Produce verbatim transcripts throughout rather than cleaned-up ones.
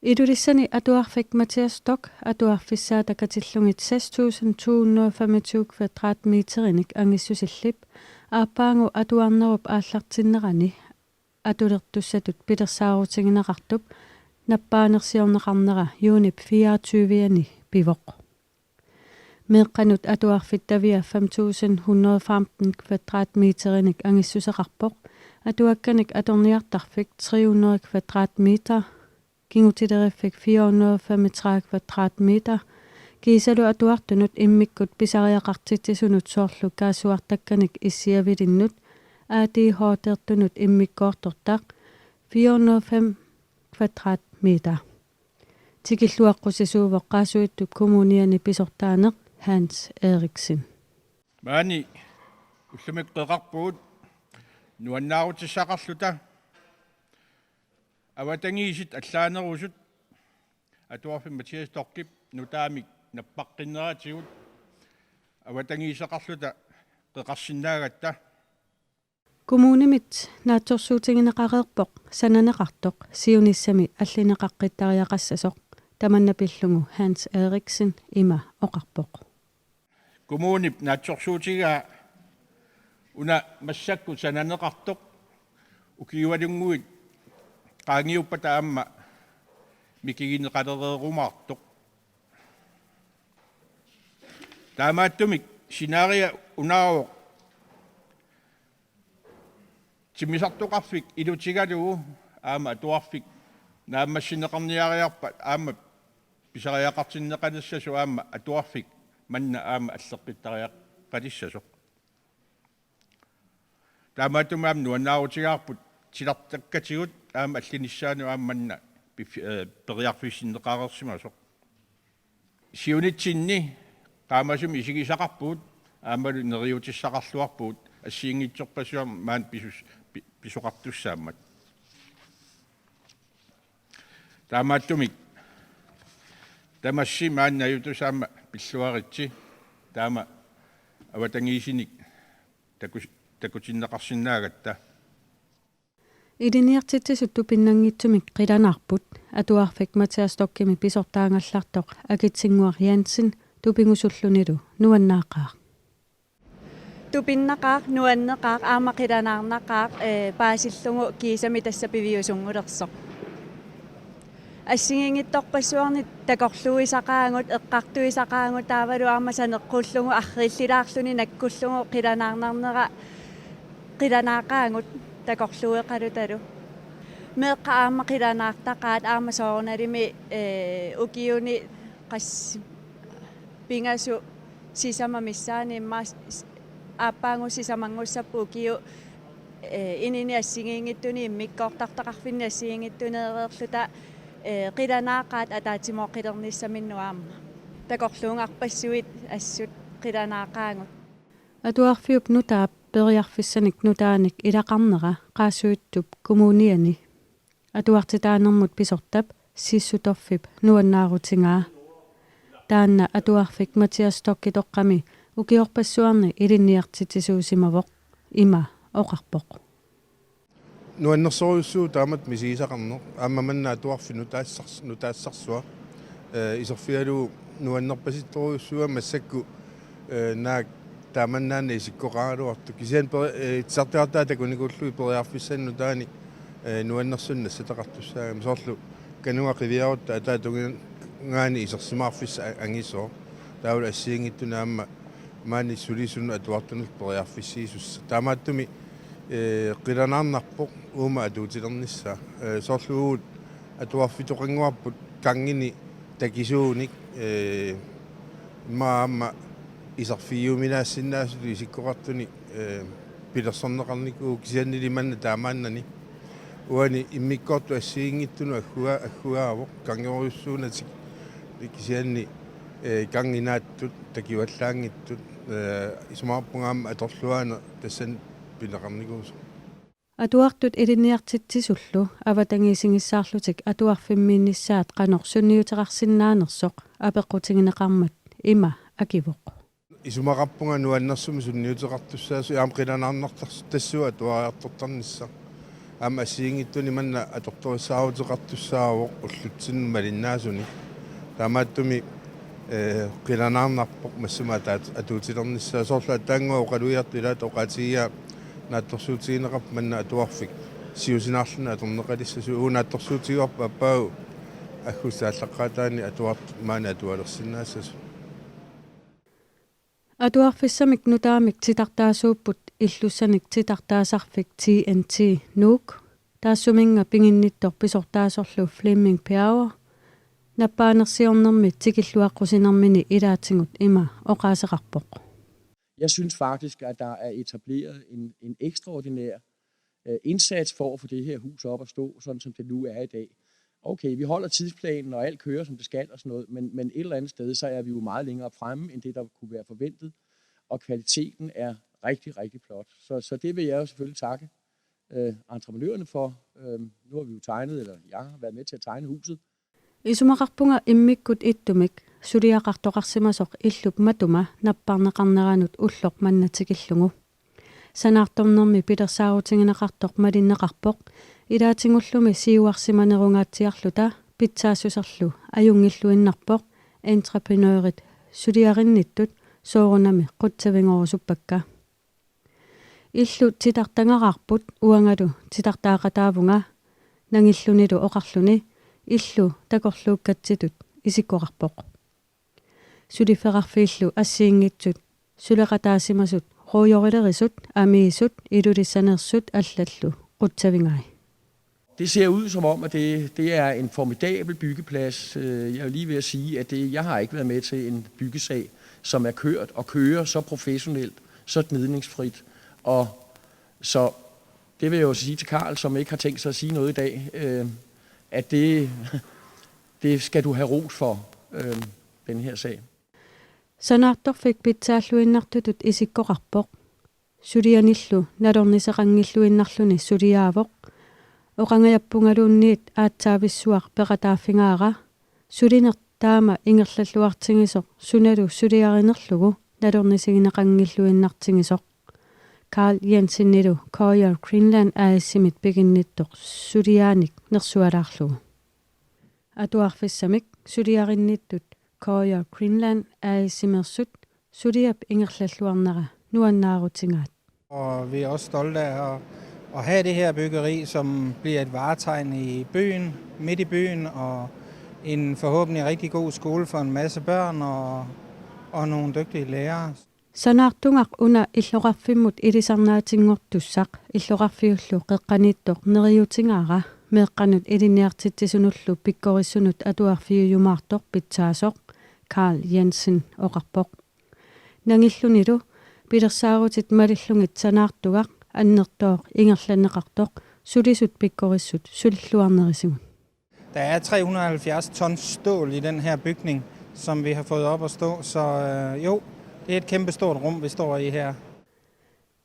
Ilulissani atuarfik Mathias Storch atuarfissaata katillugit seks tusind to hundrede og femogtyve kvadratmeterinik angissusillip aappaagu atuarnerup aallartinnerani atulertussatut pilersaarutigineqartup nappaanersiorneqarnera juunip fireogtyve-ani pivoq. Meeqqanut atuarfittavia fem tusind hundrede femten kvadratmeterinik angissuseqarpoq, atuakkanik atorniartarfik tre hundrede kvadratmeter, kingutileriffik fire hundrede femogtredive kvadratmeter, kiisalu atuartunut immikkut pisariaqartitsisunut soorlu kaassuartakkanik issiavilinnut A D H-tertunut immikkoortortaq fire hundrede fem kvadratmeter. Tikilluaqqusisuuvoq Qaasuitsup Kommuniani pisortaaneq Hans Eriksen. Maani ullumikkut qeqarpugut nuannaarutissaqarluta avatangiisit allaanerusut atuarfik Mathias Storchip nutaamik nappaqqinneratigut avatangiiseqarluta qeqarsinnaagatta. Kommunimit naatsorsuutigineqareerpoq sananeqartoq siunissami allineqaqqittariaqassasoq, tamanna pillugu Hans Eriksen ima oqarpoq. Kommunip naatsorsuutigaa una massakkut sananeqartoq ukiualunnguit qaangiuppata aamma mikigineqalereerumaartoq. Taamaattumik scenario unaavoq timmisartoqarfik ilutigalugu aamma atuarfik naammassineqarniariarpat aamma pisariaqartinneqalersasoq aamma atuarfik manna aamma alleqqittariaqalissasoq. Taamaattumik aamma nuannaarutigaarput titartakkatigut aamma allinissaanut aamma manna pif-, eh, periarfissinneqareersimasoq. Siunitsinni qaamasumik isigisaqarpugut aammalu neriuutissaqarluarpugut assigiinngitsorpassuarnik maani pisus-, pi-, pisoqartussaammat. Taamaattumik tamassi maani najutusaammat pilluaritsi taama avatangiisinik takus-, takutinneqarsinnaagatta. Ilinniartitsisut tupinnanngitsumik qilanaarput atuarfik Mathias Storchimi pisortaagallartoq Akitsinnguaq Jensen tupigusullunilu nuannaaqaaq. Tupinnaqaaq, nuanneqaaq, aamma qilanaarnaqaaq, ee, paasillugu kiisami tassa piviusunngulersoq. Assigiinngitsorpassuarnik takorluuisaqaagut, eqqartuisaqaagut, taavalu aamma saneqqullugu arriillilaarluni nakkullugu qilanaarnarnera qilanaaqaagut takorluueqalutalu. Meeqqat aamma qilanaartaqaat, aamma soorunalimi, ee, ukiuni qas-, pingasut sisamat missaanni immaqa s-, s-, aappaagu sisamanngussapput ukiut, ee, inini assigiinngitsuni immikkoortortaqarfinni assigiinngitsuneereerluta, ee, qilanaaqaat ataatsimooqqilernissaminnut aamma. Takorluugarpassuit assut qilanaaqaagut. Atuarfiup nutaap periarfissanik nutaanik ilaqarnera Qaasuitsup Kommuniani atuartitaanermut pisortap Sissu Toffip nuannaarutigaa. Taanna atuarfik Mathias Storchitoqqami ukiorpassuarni ilinniartitsisuusimavoq, ima oqarpoq. Nuannersorujussuuvoq taamatut misigisaqarneq, aamma manna atuarfik nutaassars-, nutaassarsua. Ee, iserfigalugu nuannerpasittorujussuuvoq massakkut, ee, naak taamannaana isikkoqaraluartoq. Kisianni peri-, ee, itsartaartaa takunikuullugit periarfissanik nutaanik, ee, nuannersunik nassataqartussaagami. Soorlu Kanuga qiviarutta ataatungaani isersimaarfissaq a-, angisooq. Taavalu assigiinngitsunik aamma maani sulisunut atuartunullu periarfissiisussaq. Taamaattumik, ee, qilanaarnarpoq uuma atuutilernissaa. Ee, soorlu uagut atuarfitoqannguarput gangini takisuunik, ee, immaqa aamma iserfigiuminaassinnaasutut isikkoqartunik, ee, pilersorneqarnikuuvoq kisiannili manna taamaannani. Uani immikkoortut assigiinngitsunut agguga-, aggugaavoq, gangerujussuunatik kisianni, ee, ganginaattut, takivallaanngitsut, ee, isumaqarpunga aamma atorluaaneq tassani pineqarnikuusoq. Atuartut ilinniartitsisullu avatangiisigissaarlutik atuarfimmiinnissaat qanoq sunniuteqarsinnaanersoq apeqqutigineqarmat ima akivoq. Isumaqarpunga nuannersumik sunniuteqartussaasut, aamma qilanaarnartars-, tassuuna atuariartortarnissaq. Aamma assigiinngitsunik manna atortorissaaruteqartussaavoq ullutsinnut malinnaasunik. Taamaattumik, eh, qilanaarnarpoq massuma ataat-, atuutilernissaa. Soorlu aatsaannguaq oqalugiartut ilaat oqaatigigaat naatsorsuutigineqarpoq manna atuarfik siusinaarluni atorneqalissasut. Uagut naatsorsuutigaarput aappaagu aggustip aallaqqaataani atuartut maani atualersinnaassasut. Atuarfissamik nutaamik titartaasuupput illussanik titartaasarfik T N T Nuuk, taassuminnga piginnittoq pisortaasorlu Flemming Bjerre, nappaanersiornermi tikilluaqqusinermini ilaatigut ima oqaaseqarpoq. Jeg synes faktisk, at der er etableret en, en ekstraordinær øh, indsats for at få det her hus op at stå, sådan som det nu er i dag. Okay, vi holder tidsplanen, og alt kører, som det skal og sådan noget, men, men et eller andet sted, så er vi jo meget længere fremme, end det, der kunne være forventet, og kvaliteten er rigtig, rigtig flot. Så, så det vil jeg jo selvfølgelig takke øh, entreprenørerne for. Øh, nu har vi jo tegnet, eller jeg har været med til at tegne huset. Isumaqarpunga immikkut ittumik suliaqartoqarsimasoq illup matuma napparneqarneranut ulloq manna tikillugu. Sanaartornermi pilersaarutigineqartoq malinneqarpoq, ilaatigullumi siuarsimanerungaatsiarluta pitsaassuserlu ajunngilluinnarpoq, entreprenørit suliarinnittut soorunami qutsavigerusuppakka. Illut titartagaraarput uangalu titartaaqataavunga, nangillunilu oqarluni illu takorluukkatsitut isikkoqarpoq. Suliffeqarfiillu assigiinngitsut suleqataasimasut, ruujorilerisut, amiisut, Ilulissaneersut allallu qutsavigai. Det ser ud som om, at det, det er en formidabel byggeplads. Øh, jeg er lige ved at sige, at det, jeg har ikke været med til en byggesag, som er kørt og kører så professionelt, så gnidningsfrit. Og så det vil jeg jo sige til Karl, som ikke har tænkt sig at sige noget i dag, øh, at det, det skal du have ros for, øh, den her sag. Sanaartorfik pitsaalluinnartutut isikkoqarpoq. Sulianillu nalorniseqanngilluinnarluni suliaavoq. Oqangajappungaluunniit aatsaavissuaq peqataaffigaara. Sulineq taama ingerlalluartigisoq sunalu suliarinerlugu nalornisigineqanngilluinnartigisoq. Karl Jensenilu Coir Greenland A/S-imit piginnittoq suliaanik nersualaarlugu. Atuarfissamik suliarinnittut Coir Greenland A/S-imeersut suliap ingerlalluarnera nuannaarutigaat. Og vi er også stolte af at, at have det her byggeri, som bliver et vartegn i byen, midt i byen, og en forhåbentlig rigtig god skole for en masse børn og, og nogle dygtige lærere. Sanaartugaq una illoqarfimmut ilisarnaatinngortussaq illoqarfiullu qeqqaniittoq neriuutigaara meeqqanut ilinniartitsisunullu pikkorissunut atuarfiujumaartoq pitsaasoq, Karl Jensen oqarpoq. Nangillunilu pilersaarutit malillugit sanaartugaq annertooq ingerlanneqartoq sulisut pikkorissut sulilluarnerisigut. Der er tre hundrede og halvfjerds tons stål i den her bygning, som vi har fået op at stå, så øh, jo, det er et kæmpestort rum, vi står i her.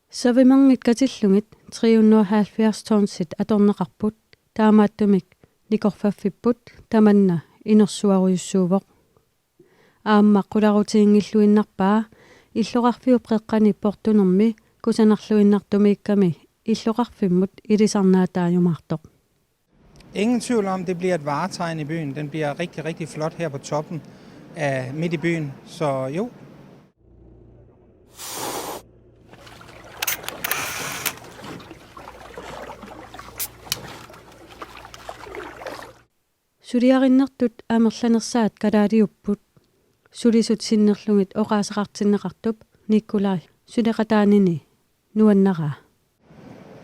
Savimerngit katillugit tre hundrede og halvfjerds tonsit atorneqarput, taamaattumik nikorfaffipput, tamanna inersuarujussuuvoq. Aamma qularutiginngilluinnarpaa illoqarfiup qeqqani portunermi kusanarluinnartumiikkami illoqarfimmut ilisarnaataajumaartoq. Ingen tvivl om, det bliver et vartegn i byen. Den bliver rigtig, rigtig flot her på toppen af midt i byen. Så jo. Suliarinnertut amerlanersaat kalaaliupput. Sulisut sinnerlugit oqaaseqartinneqartup Nikolai suleqataanini nuannaraa.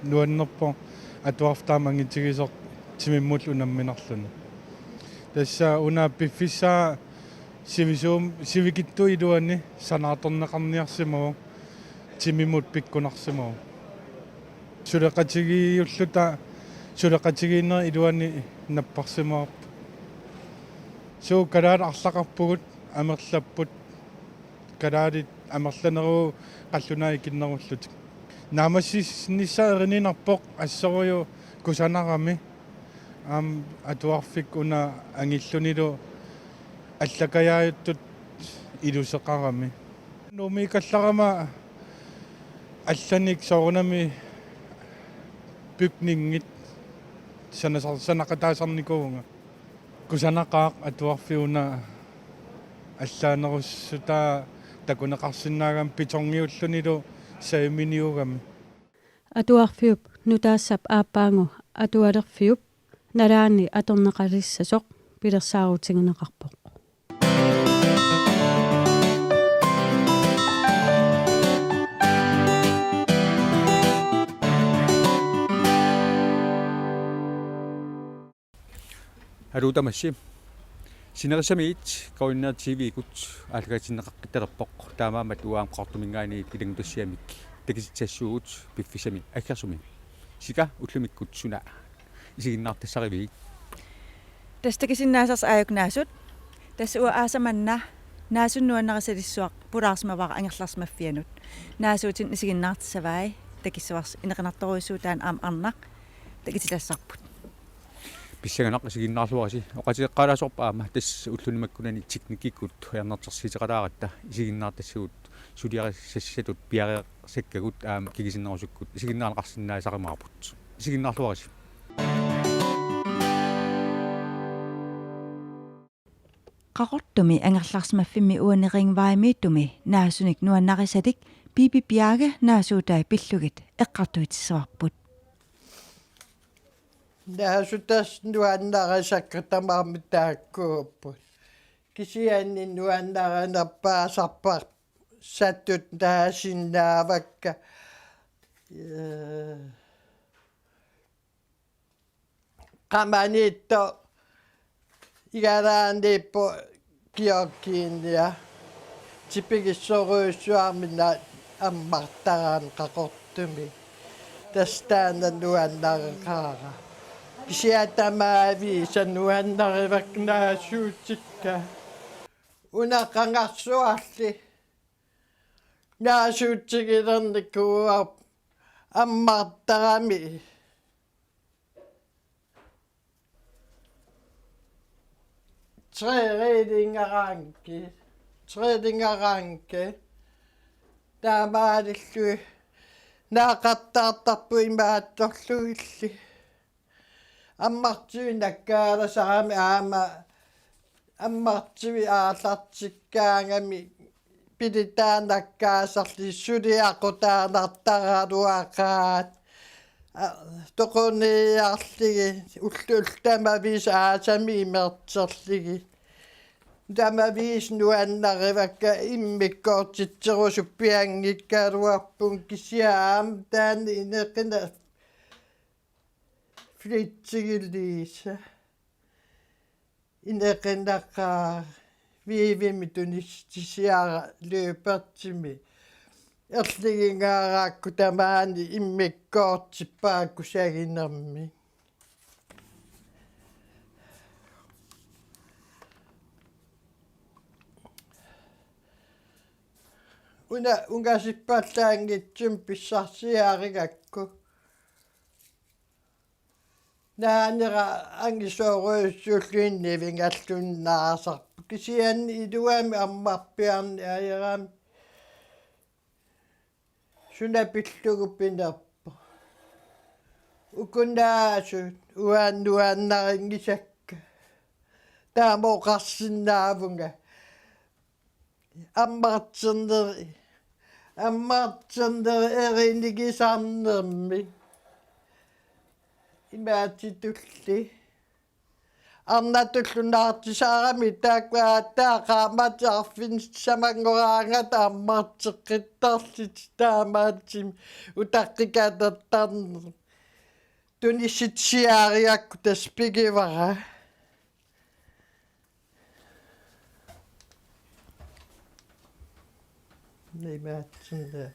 Nuannerpoq atuarfik taama angitigisoq timimmut unamminarluni. Tassa una piffissaq sivisuum-, sivikitsup iluani sanaartorneqarniarsimavoq, timimut pikkunarsimavoq. Suleqatigiiulluta suleqatigiinnerup iluani napparsimavarput. Suu, kalaallit arlaqarpugut, amerlapput. Kalaallit amerlanerupput qallunaat ikinnerullutik. Naammassinissaa erininarpoq, assorujuk kusanarami. Aamma atuarfik una angillunilu allakajaajuttut iluseqarami. Nuummiikkallarama allanik soorunami bygningit Sanasar-, sanaqataasarnikuuvunga. Kusanaqaaq atuarfiuna allaanerussutaa takuneqarsinnaagami pitorngiullunilu saviminiugami. Atuarfiup nutaassap aappaagu atualerfiup nalaani atorneqalissasoq pilersaarutigineqarpoq. Aluu tamassi. Sinerissamiit Kuujjuaq T V-kkut aallakaatitsineqaqqittalerpoq, taamaammat uanga Qaqortuminngaanniit ilanngutassiamik takutitsissuugut piffissami aggersumi. Sika, ullumikkut suna isiginnaartassarivigit? Tassa takusinnaasarsi aajuku Naasut. Tassa uanga aasaq manna Naasut nuannarisalissuaq pulaarsimavara angerlarsimaffianut. Naasuutinik isiginnaartissavai, takussavarsi inequnartorujussuuvoq taanna aamma arnaq takutitassarput. Pissanganaq, isiginnaarluarisi. Oqaaseqaalaassuarput aamma tassa ulluni makkunani teknikkikkut ajornartorsiuteqalaaratta isiginnaartassagut suliarissassatut piareersakkagut aamma kingusinnerusukkut isiginnaarneqarsinnaasarumaarput. Isiginnaarluarisi. Qaqortumi angerlarsimaffimmi uani Ringvejimiittumi naasunik nuannarisalik Bibi Bjerke naasuutai pillugit eqqartuitissavarput. Naasut tassa nuannarisakka tamarmik taakkuupput. Kisianni nuannarinerpaasarpassuit taasinnaavakka. Ee, Qamaniittoq igalaaniippoq Georginia. Tipigissorujussuarmik ammartarami Qaqortumi. Tassa taanna nuannareqaara. Kisianni tamaviisa nuannarivakka naasuutikka. Una qangarsuarli naasuutigilernikuuvoq ammartarami. Tredelingeranki, tredelingeranki. Taamaalilluni naaqattaartarput imaattorlugillu. Ammartivinnakkaalasaami aamma ammartivi aallartikkaangami pilitaa nakkaasarli suliaqutaanartaraluaqaat. A, toqorniarlugit ullut tamaviisa aasami imerterlugit. Tamaviisa nuannarivakka, immikkoortitserusuppianngikkaluarpunga kisianni aamma taanna inequnaq flitsigiliisa. Inequnaqaaq Vivimi tunissutisiara løbertimi. Erligingaaraakku tamaani immikkoortippaat kusaginermik. Una ungasippallaanngitsumik pissarsiarigakku. Naanera angisoorujussuulluni nivingalluinnaasarpoq. Kisianni iluamik ammarpiarneq ajorami suna pillugu pinerpoq. Uku naasut uanga nuannarinngisakka. Taama oqarsinnaavunga. Ammarterneri, ammarterneri erinigisarnermik. Imaatitulli. Arnatullu naartusarami taakku aatsaat qaammatit arfineq-samanngoraangata ammarteqqittarlutik taamaattumik utaqqikatertarneq. Tunissutisiarigakku tassa pigivara. Nimaatsinna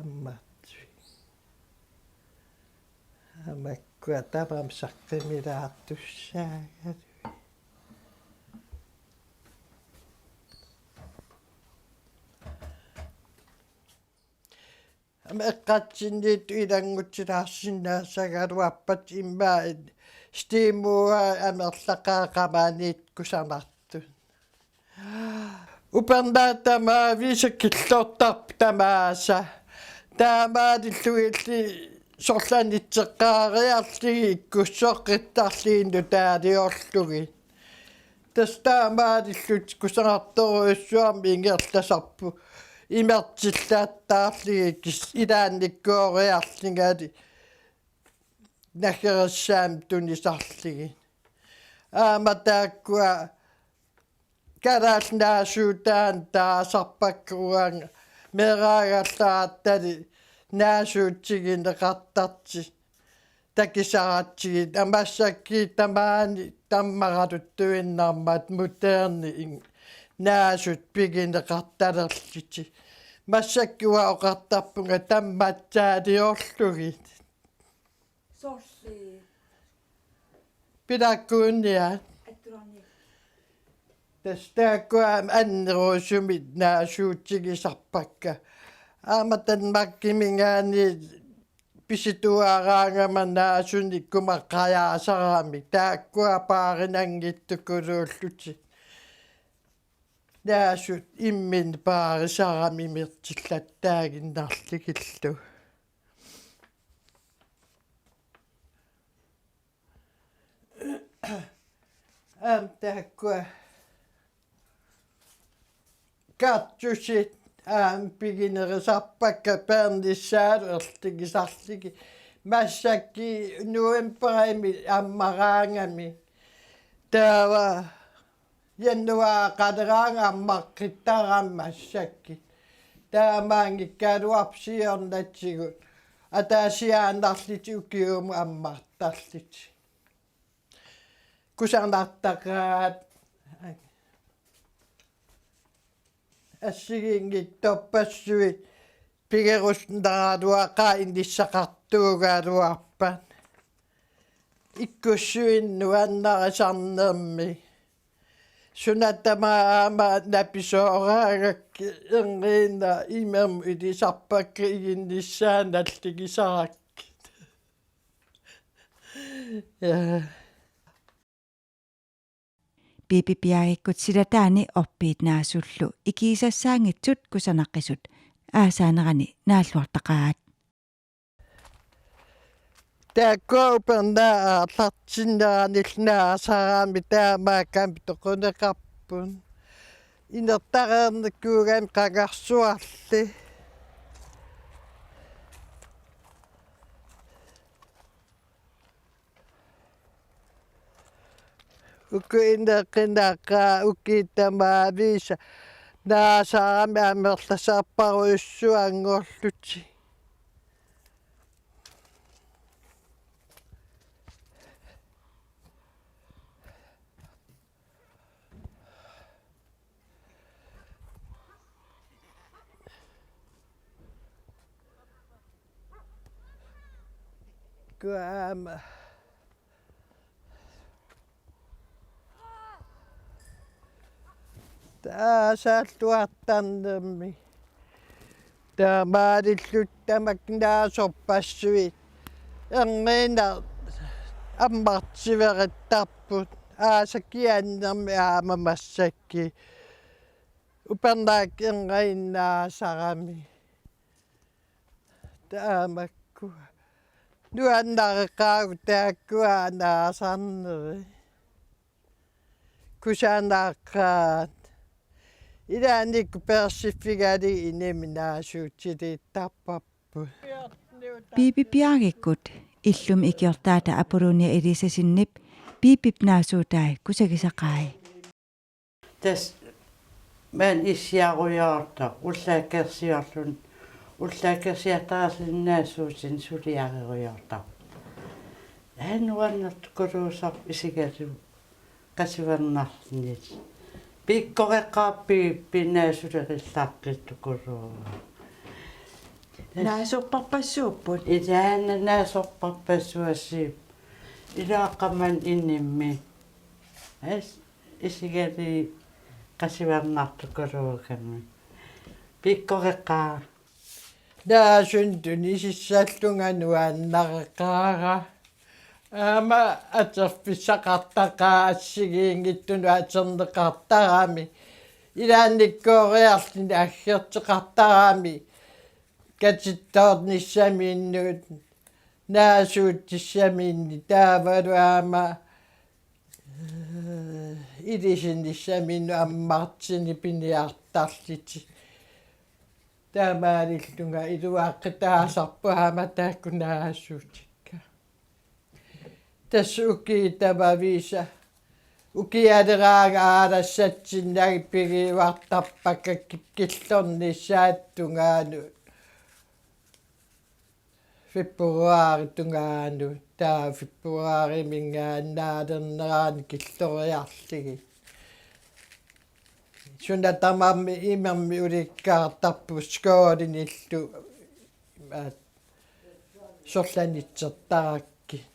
ammartui. Amakkua tamarmik saqqummilaartussaagaluit. Aamma eqqatsinniittut ilanngutsilaarsinnaassagaluarpata immaqa Stimua amerlaqaaq qamaniit kusanartut. Upernaaq tamaviisa killortarput tamaasa. Taamaalillugilli sorlanitseqqaariarlugit ikkussoqqittarlugit nutaaliorlugit. Tassa taamaalillutik kusanartorujussuarmik ingerlasarput imertillattaarlugit kis-, ilaannikkooriarlungali naggerissaamik tunisarlugit. Aamma taakkua kalaallit naasuutaannik taasarpakka uanga meeraagallaarattali naasuutigineqartartut takusaratsigit, aamma massakkut tamaani tammaraluttuinnarmat moderni in-, naasut pigineqartalerlutik. Massakkut uanga oqartarpunga tammatsaaliorlugit. Sorsi. Pilakkuunniat. Attularni. Tassa taakkua annerusumik naasuutigisarpakka. Aamma Danmarkiminngaanniit pisituaraangama naasunik kumaqqajaasarami. Taakkua paarinanngitsukuluullutik. Naasut imminnut paarisarami imertillattaaginnarlugillu. Aamma taakkua kaktusit aamma piginerisarpakka peernissaalu erligisarlugit. Massakkut novembarimi ammaraangami. Taava januaarip qanileraangat ammaqqittarami massakkut. Taamaanngikkaluarpoq siornatigut ataasiaannarlutik ukiumut ammartarlutik. Kusanartaqaat assigiinngitsorpassuit pigerusnaraluaqaat inissaqartuugaluarpat. Ikkussuinnaq nuannarisarnermik. Suna tamaat aamma napisooraangakkit erniinnaq imermut ilisarpakka iginnissaannut nalligisarakkit. Ja. Piipip Piaagikkut silataani orpiit naasullu ikiisassaanngitsut kusanaqisut aasaanerani naalluartaqaat. Taakkua upernaaq aallartinneranillu naasarami taamaakkami toquneqarput. Inertareernikuugami qangarsuarli. Uku ineqinaqaat ukiut tamaavisa naasarami amerlasarparujussuanngorlutik. Kuama. Taasaalluartarnermi. Taamaalillutik tamakku naasorpassuit. Erniinnaq ammartiverittarput. Aasaq kiannermi aamma massakkut. Upernaaq erniinnaq naasarami. Taamakku. Nuannareqaagut taakkua naasarneri. Kusanaqaat. Ilaannikkut peersiffigalugit inimi naasuutiliittarparput. Piipip Piaagikkut illumi ikiortaata Apolonia Elisassenip Piipip naasuutai kusagisaqai. Tassa maani issiarujoortoq ullaakkut kersiorluni, ullaakkut kersiartarluni naasuutinik suliarerujoortoq. Aa nuannertukuluusarpoq isigalugu qasivernarluni. Piikkoreqqaarpit pinnaasulerillartittukuluuvoq. Naasorparpassuupput. Ilaanni naasorparpassuassi ilaaqqamani inimmi. As isigalugit qasivernartukuluugami. Piikkoreqqaara. Naasunik tunisissallunga nuannareqaara. Aamma atorfissaqartaqaaq assigiinngitsunut atorneqartarami. Ilaannikkooriarluni aggertoqartarami. Katittoornissaminnut. Naasuutissaminnit taavalu aamma, eh, ilisinissaminnut ammartinit piniartarlutik. Taamaalillunga iluaqutaasarpoq aamma taakku naasuutikka. Tassa ukiut tamaviisa ukialeraangat aalassatsinnagu pigiuartarpakka ki-, killornissaata tungaanut. Februaarip tungaanut, taava februaariminngaanniit naalernerani killoriarlugit. Suna tamarmi imermik ulikkaartarput skoolinillu, imaat, sorlanitsertarakkit.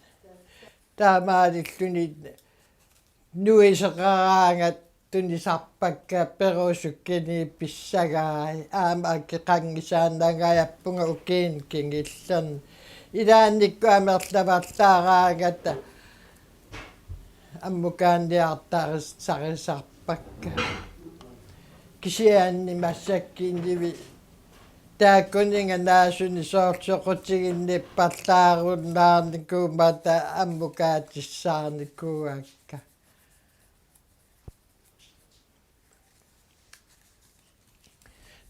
Taamaalilluni nuiseqaraangat tunisarpakka perusukkinik pissagai, aamma akeqanngisaannangajappunga ukiuni kingullerni. Ilaannikkut amerlavallaaraangata ammukaanniartarissarisarpakka. Kisianni massakkut inuit taakkuninnga naasunik soorlu soqutiginnippallaarunnarnikuummata ammukaatissaarnikuuakka.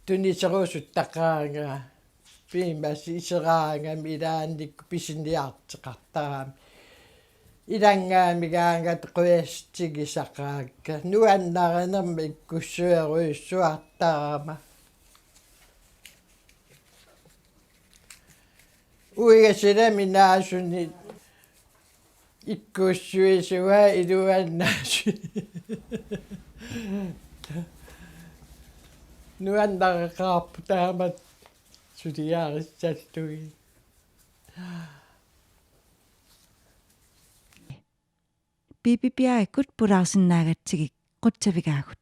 Tuniserusuttaqaanga, piumasut iseraangami ilaannikkut pisiniarteqartarami. Ilanngaamigaangata qujassutsigisaqaakka. Nuannarinermik ikkussuerujussuartarama. Uiga silami naasunik ikkussuisugai iluannaasunik. Nuannareqaarput taamatut suliarissallugit. Pipipiakkut pulaarsinnaagatsigit qutsavigaagut.